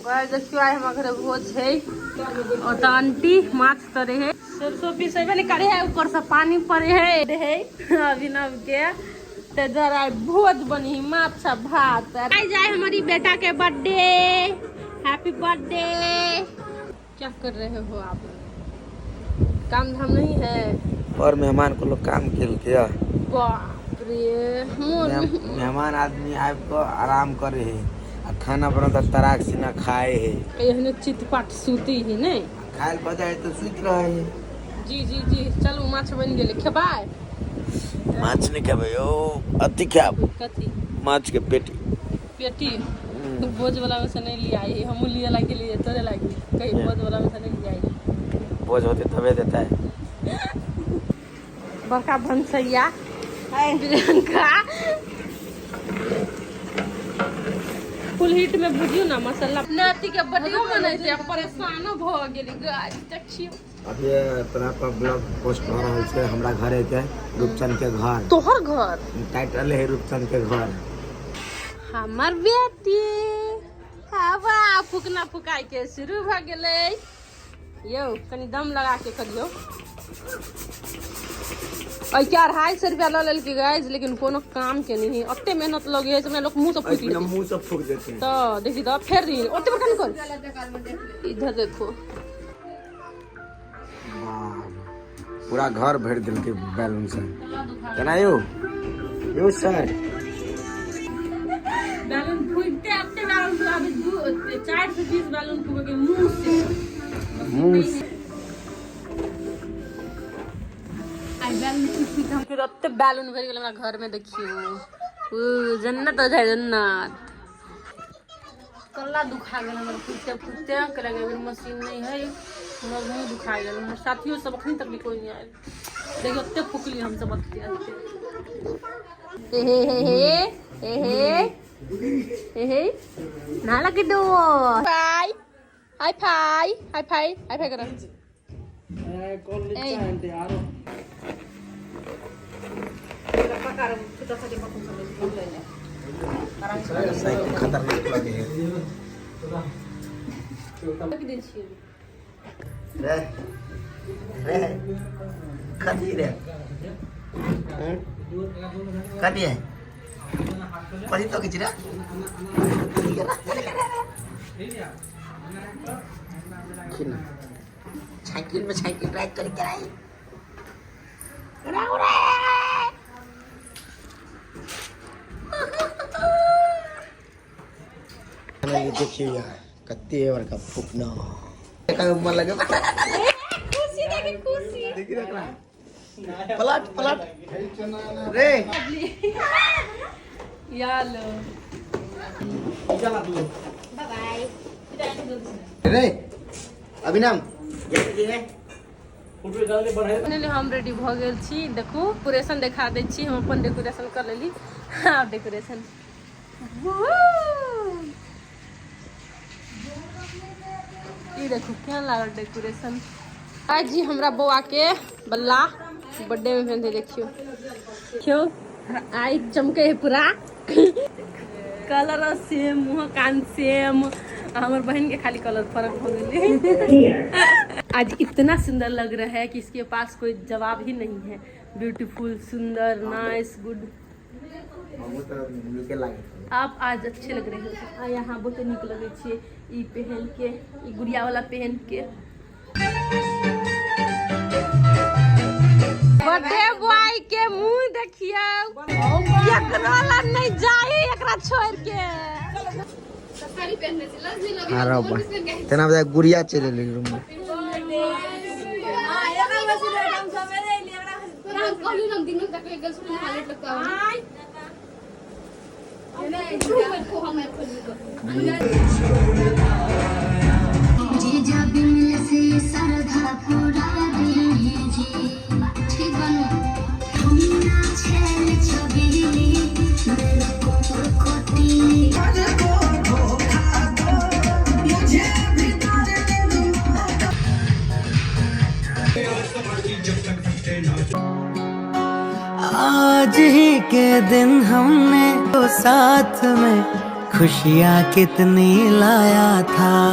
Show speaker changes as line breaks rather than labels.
देखियो आइ हमरा घरे भोज है। ओतऽ आंटी माछ तरे है, सरसों पीसेबे नहीं करे है, ऊपर से पानी पड़े है है अभिनव के। ते जरा भोज बनी माछ आ भात। आइ जाए हमारी बेटा के बर्थडे, हैप्पी बर्थडे। क्या कर रहे हो आप? काम धाम नहीं है?
और मेहमान को लोग काम केलकै।
बाप रे, मोन
मेहमान आदमी आबि कऽ आराम करे है आ खाना बनत तराक से ना खाए है।
एहने चितपाट सूती ही नहीं।
खाए ल बजाय तऽ सुति रहे है।
जी जी जी, चलू माछ बनि गेलै, खेबै?
माछ नहि खेबै यौ, अथी खायब।
कथी?
माछ के पेटी।
पेटी भोज वाला में से नहीं लिया आई, हमहूँ लिए लागी लिए तोरे लागी कहीं भोज वाला में से नहीं लिया आई।
भोज होते तबे देता है।
बड़का भनसैया प्रियंका फुल हीट में भुजियो ना मसाला। नाती के बर्थडे मनै छै, परेशानो भ गेली गाय देखियो।
अभी तोरा पर ब्लॉग पोस्ट भऽ रहल छै हमरा घरे के, रूपचंद के घर।
तोहर घर?
टाइटल है रूपचंद के घर।
हमर बेटी हवा फुकना फुकाय के शुरू भ गेलै। यौ कनि दम लगा के करियौ। एहिके 250 रुपया लऽ लेलकै गाइस, लेकिन कोनो काम के नहीं। ओते मेहनत लगे है, लोग मुंह से फूक लेते।
मुंह से फूक देते हैं।
तो देखी तो फेर दी ओते बड़का निकल। इधर देखो।
पूरा घर भरि देलकै बैलून से। केना यौ? यौ सर।
बैलून फूकते अपने बैलून फुला दे, 4 से 20 बैलून फूके के मुंह से।
मुंह से।
आई बैलून फूक फूक हम फिर ओते बैलून भरि गेल हमरा घर में। देखियो उ जन्नत हो जाए जन्नत। कल्ला दुखा गेल हमर फूकते फूकते, कहलक अभी मशीन नहीं है, हमर मुँह दुखा गेल। हमर साथियो सब अखन तक भी कोई नहीं आयल। देखियो ओते फूकली हम सब ओते ओते। हे हे हे हे हे हे हे ना लगे दो। Five high five high five high five करो।
साइकिल खतरनाक लगे है। रे रे कथी रे? कथी है? कथी तो किच रे? साइकिल में साइकिल राइड करे कराई। ये देखिए यार कत्ते बड़का फूकना मन लगे।
खुशी देखी खुशी।
देखी रखना पलट पलट रे।
या लो बाय बाय
रे अभिनव ये
फाइनली हम रेडी भऽ गेल छी। देखू डेकोरेशन देखा दै छी, हम अपन डेकोरेशन कर लेली। आब डेकोरेशन ई देखू केहन लागल डेकोरेशन। आज जी हमरा बौआ के बल्ला बर्थडे में भेल। देखियो देखियो आइ चमके है पूरा, कलर सेम, मुँह कान सेम। हमर बहन के खाली कलर फर्क हो गेलै। आज इतना सुंदर लग रहा है कि इसके पास कोई जवाब ही नहीं है। ब्यूटीफुल, सुंदर, नाइस, गुड। आप आज अच्छे लग रहे हो। यहाँ बहुत निक लगे छे ई पहन के, ई गुड़िया वाला पहन के। बर्थडे बॉय के मुंह देखियो, केकरो ला नहीं जाई एकरा छोड़ के।
तेना बजा गुड़िया चलि एलै रूम में।
जीजा बिमल से सरधा पूरा दीजिए ठीक बनू हम ना छैल छबीली मेरे कोमल कोटी।
आज ही के दिन हमने तो साथ में खुशियाँ कितनी लाया था।